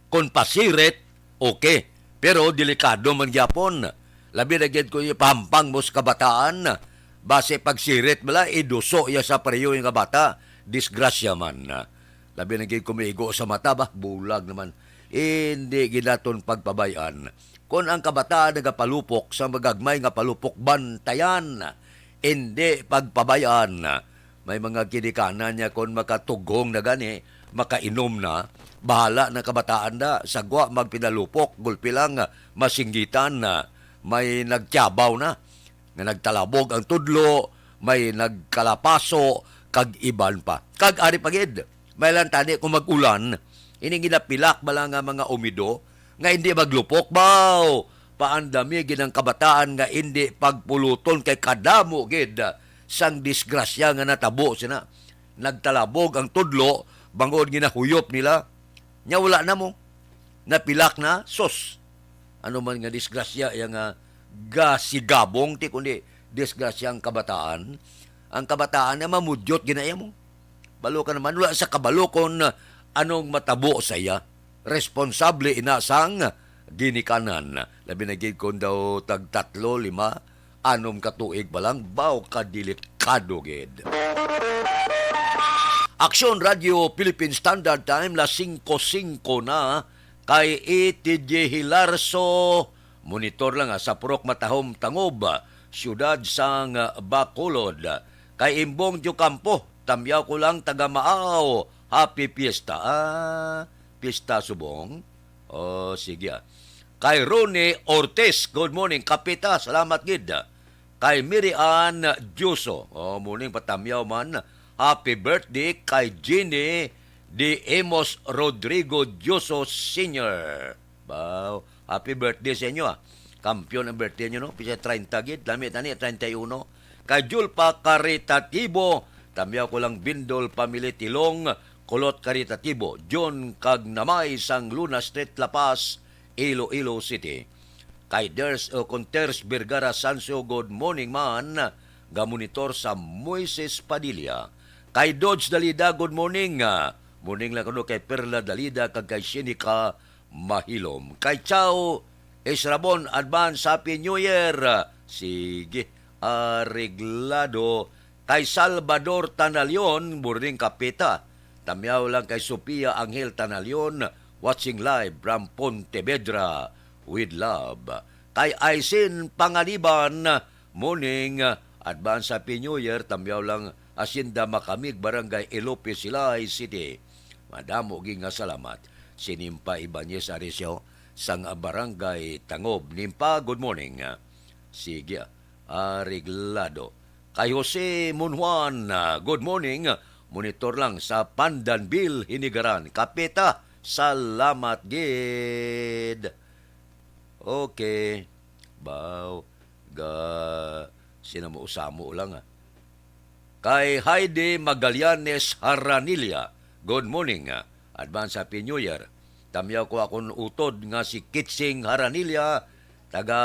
Kon pasirit, okay. Pero delikado man gyapon. Labi na gid kung ipahampang mo sa kabataan, basi pagsirit bala, iduso iya sa pareho nga bata. Disgrasya man. Labi na gid kung maigo sa mata ba, bulag naman. Hindi gid naton pagpabay-an. Kon ang kabataan nagapalupok sa magagmay nga palupok, bantayan. Indi pagpabay-an. May mga ginikanan niya kon makatughong na gani, makainom na, bahala na kabataan na, sagwa magpinalupok, gulpi lang, masinggitan na, may nagtiyabaw na, nga nagtalabog ang tudlo, may nagkalapaso, kag iban pa. Kag ari pa gid, may lang tani kung mag-ulan, ining ginapilak bala nga mga umido, nga indi maglupok, baw! Paandami gid ang kabataan nga indi pagpuluton kay kadamo gid sang disgrasya nga natabo sina. Nagtalabog ang tudlo bangod ginahuyop nila. Nya wala na mo. Napilak na, sus. Ano man nga disgrasya iya nga gasigabong ti kundi disgrasya ang kabataan. Ang kabataan nga mamudyot gid na iya mo. Balo ka naman, wala sa kabalo kon anong matabo sa iya. Responsable ina sang ginikanan. Labi na gid kon daw tag tatlo, lima, anom ka tuig pa lang, baw ka delikado gid. Aksyon Radio Philippine Standard Time, las singko singko na, kay E T J Hilarso, monitor lang, ah, sa Purok Matahom, Tangob, siyudad sang, ah, Bacolod. Kay Imbong Diocampo, tamyaw ko lang, taga Maaw, happy fiesta. Ah, fiesta subong. Oh, sige, ah. Kay Ronnie Ortiz, good morning, Kapita, salamat gid. Kay Mary Ann Dioso, oh, morning, patamyaw man. Happy birthday kay Jeannie de Emos Rodrigo Dioso Senior. Wow, happy birthday sa inyo, ah. Kampiyon ang birthday nyo, no? Pisa treinta gid, lami tani, treinta y uno. Kay Julpa Caritatibo, tamyaw ko lang, Bindol Family, Tilong, Kulot Caritatibo, John kag Namay sang Luna Street, La Paz, Iloilo City. Kay Ders, o kon Ters Vergara Sanso, good morning man, gamonitor sa Moises Padilla. Kay Dodge Dalida, good morning. Ah, morning lang kuno kay Perla Dalida kag kay Shenica Mahilom. Kay Chao Israbon, advance Happy New Year. Sige, areglado. Kay Salvador Tanalion, morning, Kapita. Tamyaw lang kay Sofia Angel Tanalion, Watching live from Pontevedra with love. Kay Aisin Panganiban, morning, advance Happy New Year, tamyaw lang Hacienda Makamig, Barangay Ilope, Silay City. Madamo gid nga salamat. Si Nimpa Ibanez Arisio sang Barangay Tangob. Nimpa, good morning. Sige, areglado. Kay Jose Monjuan, ah, good morning. Monitor lang sa Pandanville, Hinigaran. Kapita, salamat gid. Okay. Baw, ga, sinamo-usamo lang, ah. Kay Heidi Magallanes Haranilla, good morning, ah. Advance Happy New Year. Tamyaw ko akon utod nga si Kitsing Haranilla, taga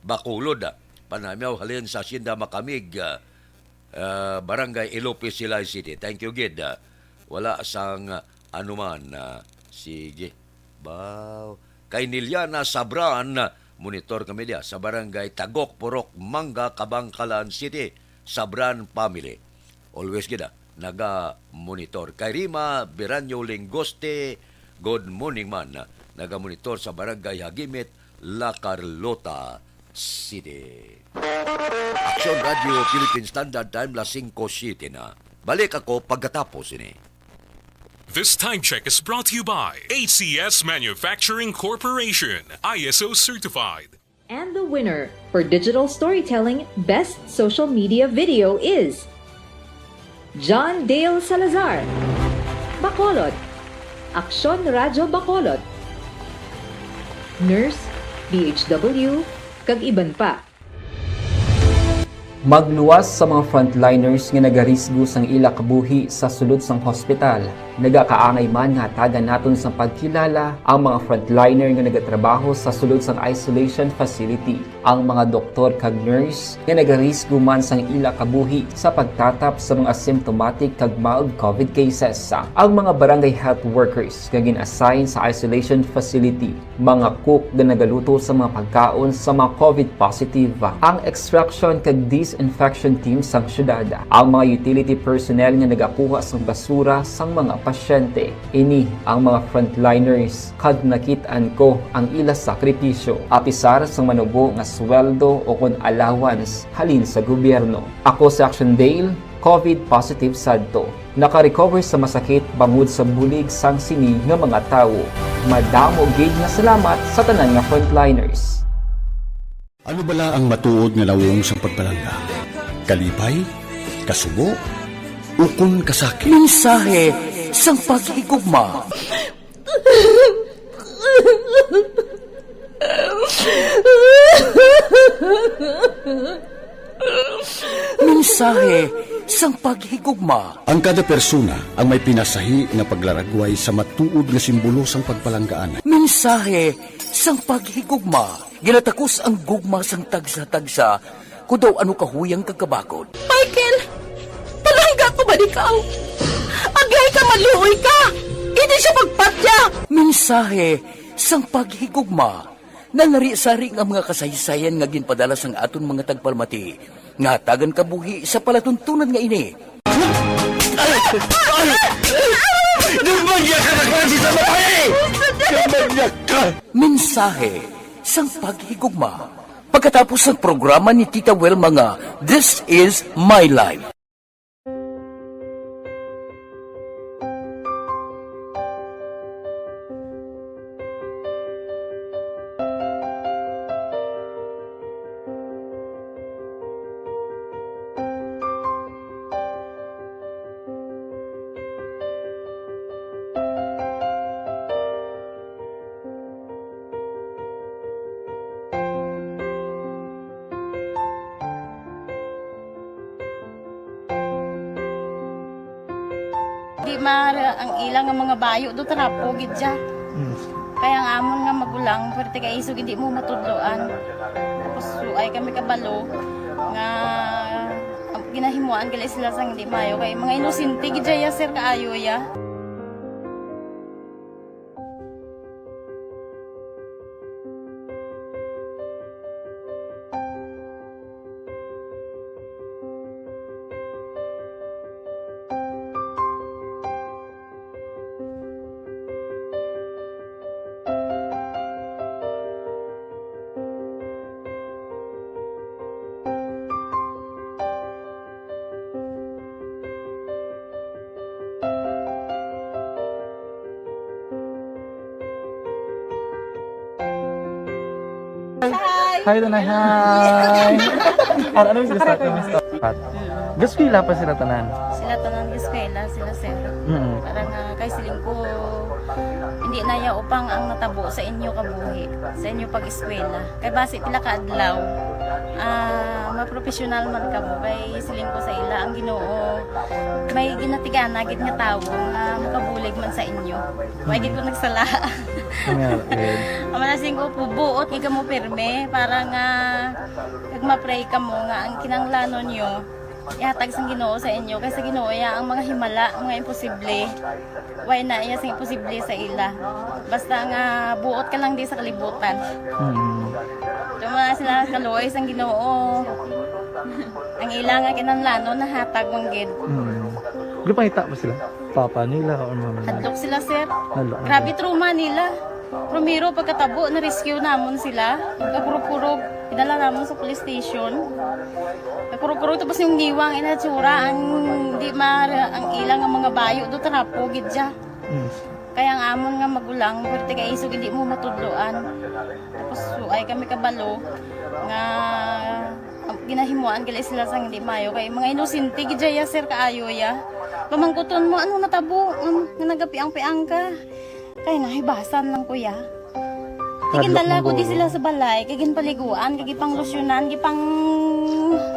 Bacolod, ah. Panamyaw halin sa Hacienda Makamig, ah, ah, Barangay Ilope, Silay City. Thank you gid, ah. Wala sang, ah, anuman, ah, sige. Baw. Kay Niliana Sabran, monitor kami diya sa Barangay Tagok, Purok Manga, Kabankalan City. Sabran family. Always gid, ah, naga-monitor. Kay Rima Biranyo Lingoste, good morning man. Naga-monitor sa Barangay Hagimit, La Carlota City. Action Radio Philippine Standard Time, las singko siete na. Balik ako pagkatapos ini. This time check is brought to you by H C S Manufacturing Corporation, I S O certified. And the winner for digital storytelling best social media video is John Dale Salazar, Bacolod, Aksyon Radyo Bacolod, Nurse, D H W, kag iban pa. Magluwas sa mga frontliners nga nagarisgo sang ila kabuhi sa sulod sang hospital. Nagakaangay man nga hatagan naton sang pagkilala ang mga frontliner nga nagatrabaho sa sulod sang isolation facility, ang mga doktor kag nurse nga nagarisgo man sang ila kabuhi sa pagtatap sa mga symptomatic kag mild covid cases, ang mga barangay health workers nga gin-assign sa isolation facility, mga cook nga nagaluto sa mga pagkaon sa mga covid positive, ang extraction kag disinfection team sang syudad, ang mga utility personnel nga nagakuha sang basura sang mga pasyente. Ini ang mga frontliners kag nakit-an ko ang ila sakripisyo, apisar sang manubo nga sweldo o kon allowance halin sa gobyerno. Ako si Action Dale, covid positive sadto. Naka-recover sa masakit bangod sa bulig sang sini nga mga tawo. Madamo gid nga salamat sa tanan nga frontliners. Ano bala ang matuod nga nawong sang pagpalangga? Kalipay? Kasubo? Ukon kasakit? Mensahe sang paghigugma. Mensahe sang paghigugma. Ang kada persona ang may pinasahi nga paglaragway sa matuod nga simbolo sang pagpalanggaan. Mensahe sang paghigugma. Ginatakos ang gugma sang tagsa-tagsa, kon daw ano kahuyang kag kabakod. Michael, palangga ko man ikaw. Agay ka, maluoy ka. Hindi siya pagpatya. Mensahe sang paghigugma. Nangari-sari nga mga kasaysayan nga ginpadala sang aton mga tagpalamati nga hatagan kabuhi sa palatuntunan nga ini. Ay! Ay! Demonyo ka na klase sa babae! Demonyo ka! Mensahe sang paghigugma. Pagkatapos sang programa ni Tita Wilma nga This Is My Life. Di ma-, ang ila nga mga bayo do trapo gid siya. Mm. Kaya ang amon nga magulang, pwerte kay isog hindi mo matudloan. Tapos suay kami kabalo nga ginahimuan gali sila sang hindi maayo kay mga inosente gid siya, sir, kaayo ya. Hi, Tanay. Hi. Ano, ano yung gusto? Gusto? Gaskwela pa sila tanan. Sila tanan gaskwela, sila sir. Mm. Para nga kay siling ko, hindi na ya upang ang natabo sa inyo kabuhi, sa inyo pag-eskwela. Kay basi pila ka adlaw, ah, mapropesyonal man kamo. Kay siling ko sa ila, ang Ginoo may ginatigana gid nga tawo nga makabulig man sa inyo. Wa gid ko nagsala. Nga, eh. Ang mga siling ko, buot gid kamo pirme para nga kag ma-pray kamo nga ang kinahanglanon nyo ihatag sang Ginoo sa inyo, kay sa Ginoo iya ang mga himala, mga imposible. Way na iya sing imposible sa ila. Basta nga buot ka lang di sa kalibutan. Mm. Tuma sila kaluoy sang Ginoo. Ang ila nga kinahanglanon nahatag man gid. Mm. Gipangita mo sila? Papa nila or mama nila? Hadlok sila, sir. Hadlok na Grabe sila. Trauma nila. Primero, pagkatabo, na-rescue namon sila. Pagkakurog-kurog, idala namon sa police station. Pagkurog-kurog, tapos yung niwang inatsura, ang di ma-, ang ilang ang mga bayo, do trapo, gid siya. Mm. Kaya ang amon nga magulang, pero taga isog, hindi mo matudloan. Tapos, so, ay kami kabalo nga, um, ginahimuan gali sila sang hindi mayo. Kay mga inosente gid ya, sir, kaayo ya. Pamangkuton mo, ano natabo? Um, nga nagapiang-piang ka? Kay nahibasan lang, kuya. Hadlok Tigindala man ko di guro. Sila sa balay, kay ginpaliguan, kay gipanglusyonan, gipang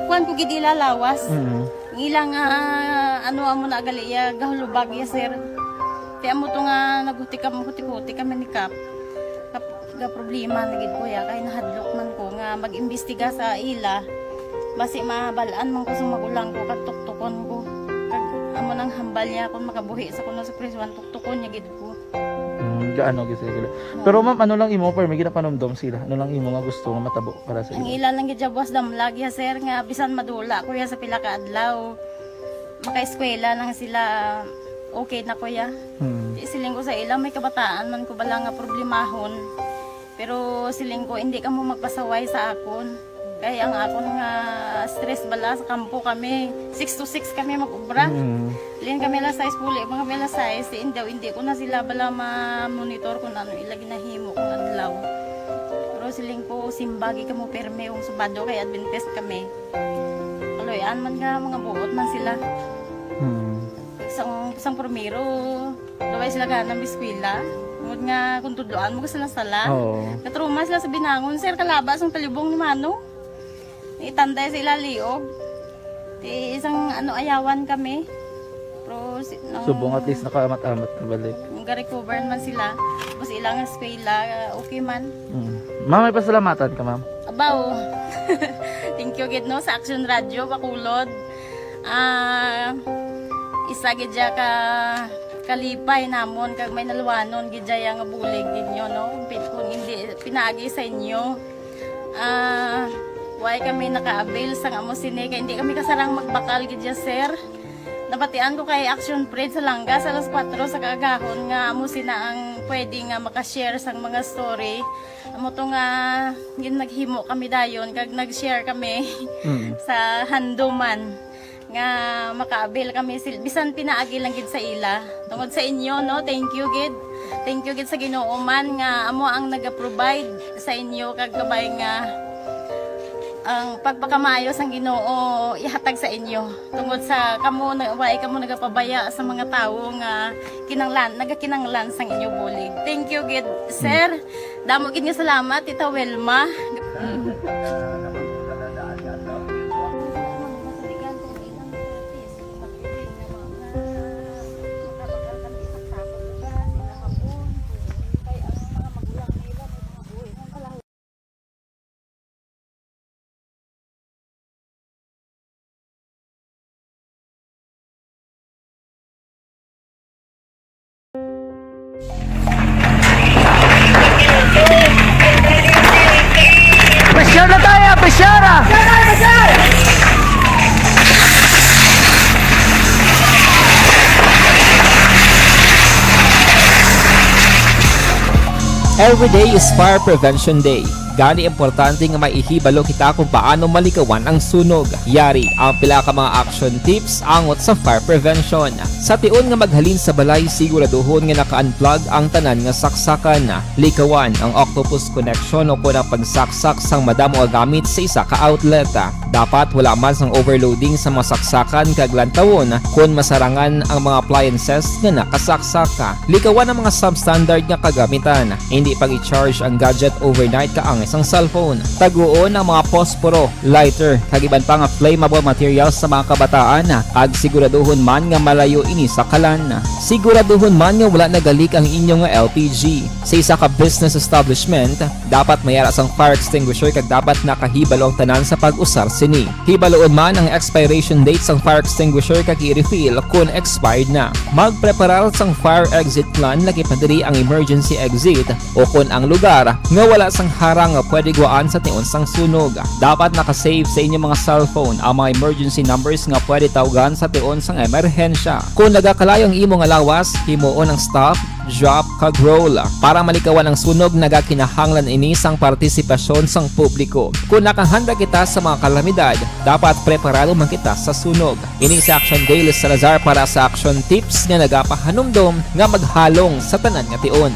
kuan ko gid ila lawas. Mm. Ang ila nga, ano, amo na gali ya, gahulubag ya, sir. Kay amo to nga naghuti kami, huti-huti kami ni Kap. Kap, ga problema na gid ko ya, kay nahadlok man ko nga mag-imbestiga sa ila. Basi mabal-an man ko sa magulang ko, kag tuktukon ko. Kag amo nang hambal niya kung makabuhi sa kuno sa prisuan, tuktukon niya gid ko. Mm, gaano gid sila? Oo. Pero ma'am, ano lang imo, pero may ginapanumdom sila? Ano lang imo nga gusto nga matabo para sa Ang ila? Ila lang gid ya buwas damlag ya, sir, nga bisan madula ko ya sa pila ka adlaw, makaeskwela lang sila, okay na ko ya. Hmm. Di siling ko sa ila, may kabataan man ko bala nga problemahon. Pero siling ko, hindi kamo magpasaway sa akon. Kay ang akon nga stress bala sa kampo kami, six to six kami mag-ubra. Mm. Lin kami alas sais, puli pa kami alas sais, si indaw, hindi ko na sila bala ma-monitor kung ano ila ginahimo kung adlaw. Pero siling ko, simbagi kamo perme kung Sabado kay Adventist kami. Kaloy-an man nga, mga buot man sila. Mm. Sang, sang primero, Daway sila gana mag-eskwela. Tungod nga kung tudloan mo sila sala. Oo. Natruma sila sa binangon, sir, kalaba sang talibong ni Mano. Itanday sa ila liog. Ti isang ano, ayawan kami. Pero si, nang Subong at least nakaamat-amat na balik. Nung ga-recover naman sila. Tapos ilang eskwela, okay man. Mm. Ma'am, may pasalamatan ka, ma'am? Abaw. Thank you gid, no, sa Action Radio Bacolod. Ah, isa gid siya ka kalipay namon kag may nalwanon gid siya nga bulig ninyo, no? Pin-, kung hindi pinaagi sa inyo, ah, why kami naka-avail sang amo sini kay hindi kami kasarang magbakal gid siya, sir. Nabatian ko kay Action Fred sa Langga sa alas kuwatro sa kaagahon nga amo sina ang pwede nga maka-share sang mga story. Amo to nga gin-, naghimo kami dayon kag nag-share kami Mm. sa handuman nga maka-avail kami sil-, bisan pinaagi lang gid sa ila. Tungod sa inyo, no, thank you gid. Thank you gid sa Ginoo man nga amo ang naga-provide sa inyo kag kabay nga ang pagpakamaayo sang Ginoo ihatag sa inyo. Tungod sa kamo na, wala kamo nagapabaya sa mga tawo nga kinanglan, nagakinanglan sang inyo bulig. Thank you gid, sir. Damo gid nga salamat, Tita Wilma. Pressure na tayo! Pressure, ah! Every day is Fire Prevention Day. Gani, importante nga may ihibalo kita kung paano malikawan ang sunog. Yari ang pila ka mga action tips angot sa fire prevention. Sa tion nga maghalin sa balay, siguraduhon nga naka-unplug ang tanan nga saksakan. Likawan ang octopus connection o kon ang pagsaksak sang madamo nga gamit sa isa ka outlet. Dapat wala man sang overloading sa mga saksakan kag lantawon kon masarangan ang mga appliances nga nakasaksak. Likawan ang mga substandard nga kagamitan. Hindi pag-i-charge ang gadget overnight kaangay sang cellphone. Taguon ang mga posporo, lighter, kag iban pa nga flammable materials sa mga kabataan, kag siguraduhon man nga malayo ini sa kalan. Siguraduhon man nga wala nagalik ang inyo nga L P G. Sa isa ka business establishment, dapat may ara sang fire extinguisher kag dapat nakahibalo ang tanan sa pag-usar sini. Hibaluon man ang expiration date sang fire extinguisher kag i-refill kon expired na. Magpreparar sang fire exit plan, lakip na diri ang emergency exit o kon ang lugar nga wala sang harang nga pwede guwaan sa tion sang sunog. Dapat naka-save sa inyo mga cellphone ang mga emergency numbers nga pwede tawgan sa tion sang emerhensya. Kon nagakalayo ang imo nga lawas, himuon ang stop, drop, kag roll. Para malikawan ang sunog, nagakinahanglan ini sang partisipasyon sang publiko. Kon nakahanda kita sa mga kalamidad, dapat preparado man kita sa sunog. Ini si Action Dale Salazar para sa Action Tips nga nagapahanumdom nga maghalong sa tanan nga tion.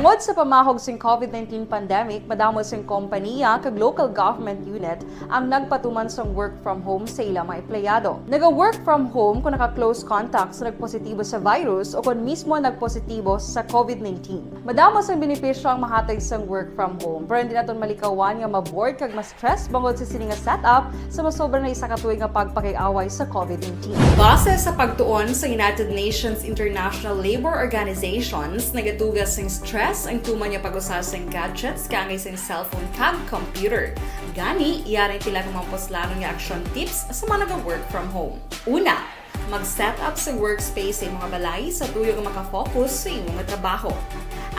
Tungod sa pamahog sing covid nineteen pandemic, madamo sing kompaniya kag local government unit ang nagpatuman sang work from home sa ila mga empleyado. Naga-work from home kung naka-close contact sa nagpositibo sa virus o kon mismo nagpositibo sa covid nineteen. Madamo sang benepisyo ang mahatag sang work from home, pero hindi naton malikawan nga ma-bored kag ma-stress bangod sa sini nga setup sa masobra na isa ka tuig nga pagpakig-away sa covid nineteen. Base sa pagtuon sa United Nations International Labour Organizations, nagatuga sing stress ang tuman nga pag-usa sing gadgets kaangay sing cellphone kag computer. Gani, yari ang pila ka mga puslanon nga action tips sa mga naga-work from home. Una, mag-set up sa workspace sa imong balay sa tuyo nga makafocus sa imo nga trabaho.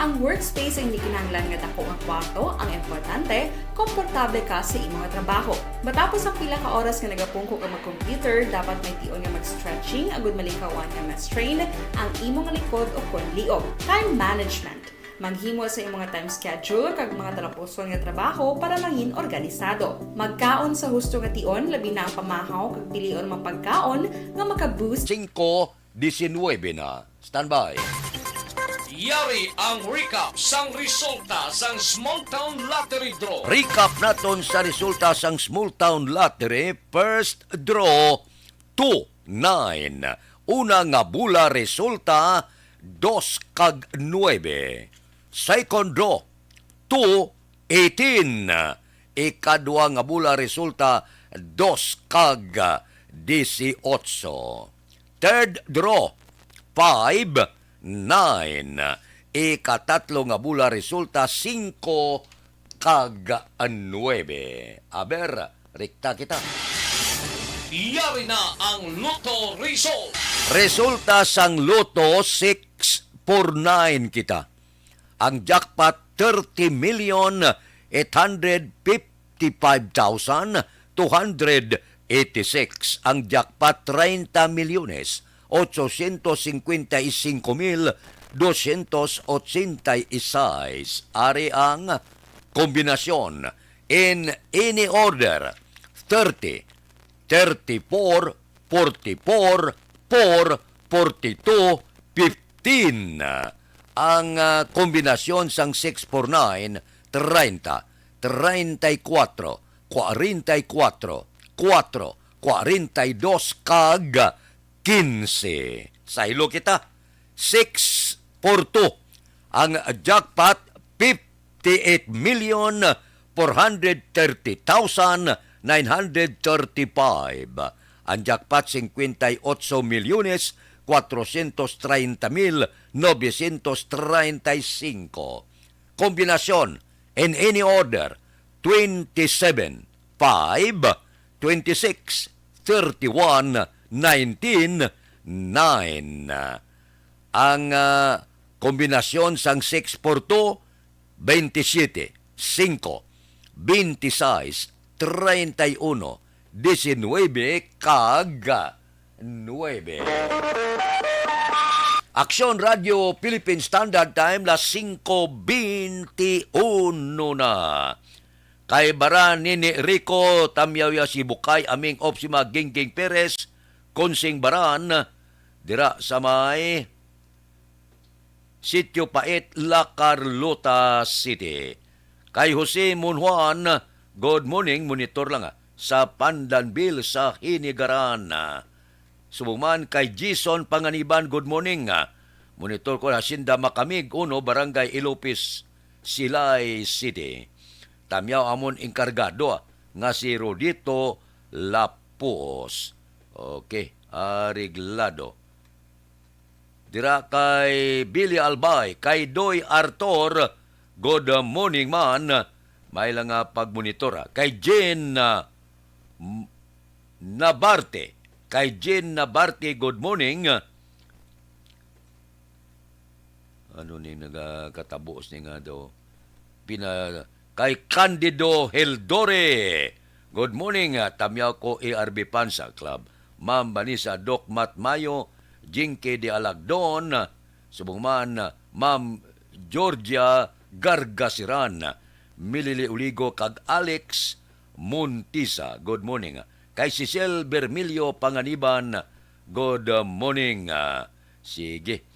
Ang workspace ay hindi kinahanglan nga dako nga kwarto, ang importante, komportable ka sa imo nga trabaho. Matapos ang pila ka oras nga nagapungko ka mag-computer, dapat may tion nga mag-stretching agud malikawan nga ma-strain ang imo nga likod o kon liog. Time management. Maghimo sa imo nga time schedule kag mga talapuson nga trabaho para mangin organisado. Magkaon sa husto nga tion, labi na ang pamahaw kag pilion man pagkaon nga maka-boost. Singko diecinuebe na. Standby. Yari ang recap sang resulta sang Small Town Lottery Draw. Recap naton sa resulta sang Small Town Lottery. First draw, two nine. Una nga bula resulta, dos kag nuebe. Second draw, two eighteen. Ikadwa nga bula resulta, dos kag dieciocho. Third draw, five nine. Ikatatlo nga bula resulta, singko kag nuebe. Aber, rekta kita. Yari na ang Lotto result. Resulta sang Lotto, six four nine kita. Ang jackpot, thirty million eight hundred fifty-five thousand two hundred eighty-six. Ang jackpot, treinta milyones ochocientos cincuenta y cinco mil doscientos ochenta y seis. Ari ang kombinasyon in any order: thirty, thirty-four, forty-four, four, forty-two, fifteen. Ang, ah, kombinasyon sang six four nine, treinta, treinta y cuatro, cuarenta y cuatro, cuatro, cuarenta y dos, kag quince. Saylo kita, six four two. Ang jackpot, fifty-eight million four hundred thirty thousand nine hundred thirty-five. Ang jackpot, cincuenta y ocho millones cuatrocientos treinta mil novecientos treinta y cinco. Kombinasyon, in any order: twenty-seven, five, twenty-six, thirty-one, nineteen, nine. Ang, ah, kombinasyon sang six four two, veintisiete, singko, veintiseis, treinta y uno, diecinuebe, kag nuebe. Aksyon Radio Philippine Standard Time, las singko bente uno na. Kay Baran Nini Rico, tamyaw ya si Bukay Aming Opsima Gingging Perez, Kunsing Baran, dira sa may Sitio Pait, La Carlota City. Kay Jose Monjuan, good morning, monitor lang, ah, sa Pandanville sa Hinigaran. Subong man kay Jason Panganiban, good morning, ah, monitor ko Hacienda Makamig uno, Barangay Ilopez, Silay City. Tamyaw amon enkargado, ah, nga si Rodito Lapuos. Okay, areglado. Dira kay Billy Albay, kay Doy Arthur, good morning man. May lang nga pagmonitor, ah. Kay Jean, ah, M-, Nabarte, kay Jean Nabarte, good morning. Ano ni nagakatabo ni nga daw? Pina-, kay Candido Hildore. Good morning, ah, tamyaw ko A R B Fans Club. Ma'am Vanessa Doc Matmayo, Jinky de Alagdon, subong man, ah, Ma'am Georgia Gargasiran, Milili Uligo kag Alex Montisa. Good morning. Kay Cecil Bermilio Panganiban, good morning. Ah, sige.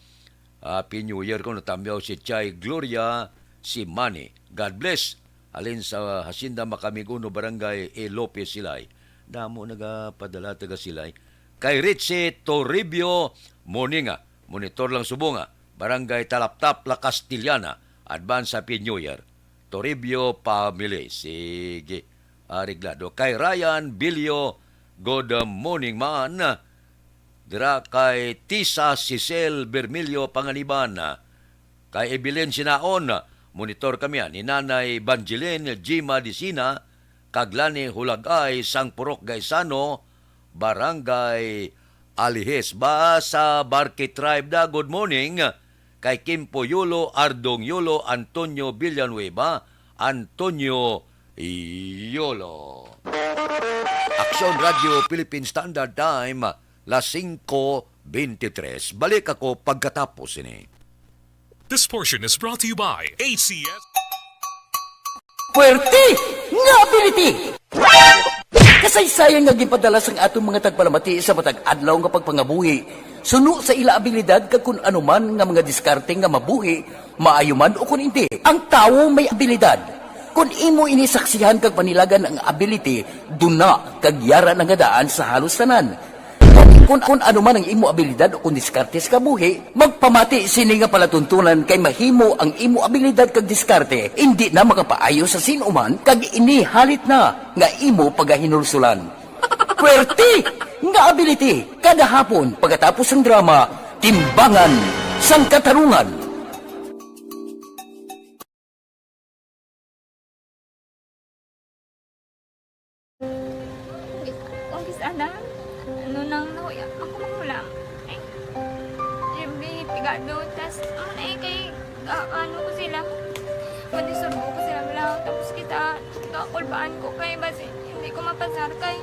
Happy New Year ko, natamyaw si Chay Gloria, si Manny. God bless. Halin sa Hacienda Makamiguno, Barangay A. Lopez, Silay. Damo nagapadala taga Silay. Kay Richie Toribio Moninga, monitor lang subong, ah, Barangay Talaptap, La Castellana. Advance Happy New Year. Toribio family. Sige. Areglado. Kay Ryan Bilio, good morning man. Dira kay Tisa Cecil Bermilio Panganiban. Kay Evelyn Sinaon, monitor kami, ah, ni Nanay Banjilin Jima Disina, kag Lani Hulagay sang Purok Gaisano, Barangay Alihis. Ba sa Barque Tribe da, good morning. Kay Kimpo Yulo, Ardong Yulo, Antonio Villanueva, Antonio Yulo. Aksyon Radio Philippine Standard Time, las singko bente tres. Balik ako pagkatapos ini. This portion is brought to you by A C S. Puwerte nga ability! Kasaysayan nga ginpadala sang aton mga tagpalamati sa matag adlaw nga pagpangabuhi, suno sa ila abilidad kag kun ano man nga mga diskarte nga mabuhi, maayo man o kun indi. Ang tawo may abilidad. Kun imo ini saksihan kag panilagan ang ability, duna kag yara na nga daan sa halos tanan. Kung, kung ano man ang imo abilidad o kung diskarte sa kabuhi, magpamati sini nga palatuntunan kay mahimo ang imo abilidad kag diskarte indi na makapaayo sa sin-o man kag ini halit na nga imo pagahinulsulan. Puwerte nga ability kada hapon pagkatapos sang drama, Timbangan sang Katarungan. Kung kis ana, ano nang nahuya, ako magulang. Ay, Jimmy, pigado, tas, ano na eh, kay, ga-, ano ko sila, madisurbo ko sila lang, tapos kita, kakulbaan ko kay, basi, hindi ko mapasar kay.